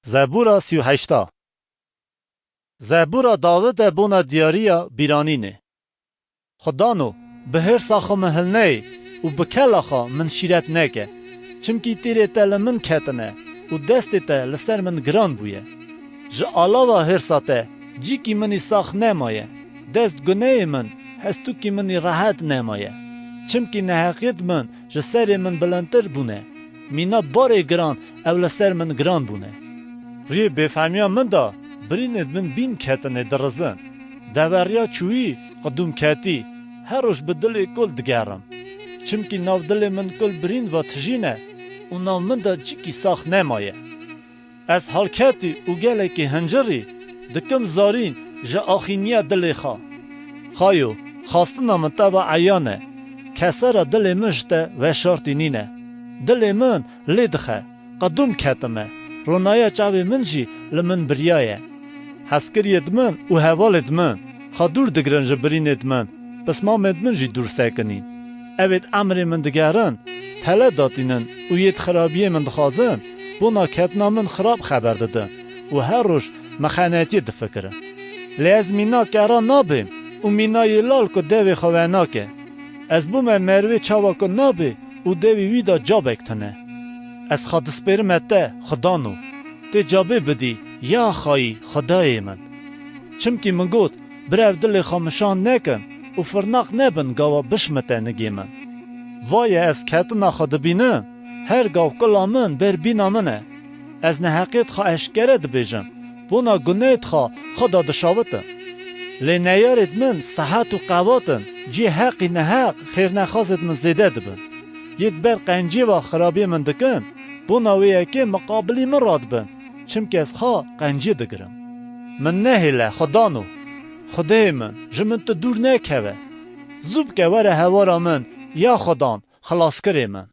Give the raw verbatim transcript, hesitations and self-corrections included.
Zebûra sî û heşta. Zebûra Dawidê bona diyariya bîranînê. Xwedano, bi hêrsa xwe min hilneyê û bi kela xwe min şîret neke. Çimkî tîrê te li min ketine û destê te li ser min giran bûye. Ji alava hêrsa te cîkî min î sax nemaye. Dest guneyê min, hestûkî min î rehet nemaye. Çimkî neheqiyêt min ji serê min bilindtir bûne. Mîna barê giran ew li ser min giran bûne. Riyê bêfehmiya min de birînêd min bîn ketine dirizin. Deveriya çûyî qidûm ketî, her roj bi dilê kul digerim. Çimkî nav dilê min kul birîn ve tijîne û nav min de cîkî sax nemaye. Ez halketî û gelekî hincirî, dikim zarîn ji axîniya dilê xwe. Xayo, xastina min te ve eyan e. Kesera dilê min ji te veşartî nîne. Dilê min lê dixe, qedûm ketime. Ronaya çavê min jî li min biriyaye. Hezkiriyêd min û hevalêd min xwe dûr digirin ji birînêd min, pismamêd min jî dûr sekinîn. Evêd emrê min digerin, tele datînin û yêd xirabiyê min dixwazin, bona ketina min xirab xeber didin û her roj mexenetiyê difikirin. Lê ez mîna kera nabêm û mîna yê lal ku devê xwe venake. Ez bûme merivê çava ku nabê û devê wî de cabek tune. Ez xwe dispêrime te, Xwedano. Tê cabê bidî, ya xayî, Xwedayê min. Çimkî min got, birev dilê xwe mişan nekin û firnaq nebin gava bişmite nigê min. Vaye ez ketina xwe dibînim, her gav kula min ber bîna min e. Ez neheqêt xwe eşkere dibêjim, bona gunêt xwe xwe da dişavitim. Lê neyarêt min sehet û qewat in, cihê heqî neheq xêrnexwazêt min zêde dibin. Yêt ber qenciyê ve xirabiyê min dikin, bona wê yekê miqabilî min radibin, çimkî ez xwe qencî digirim. Min nehêle, Xwedano. Xwedê min, ji min tu dûr nekeve. Zû bike were hewara min, ya Xwedan, xilaskirê min.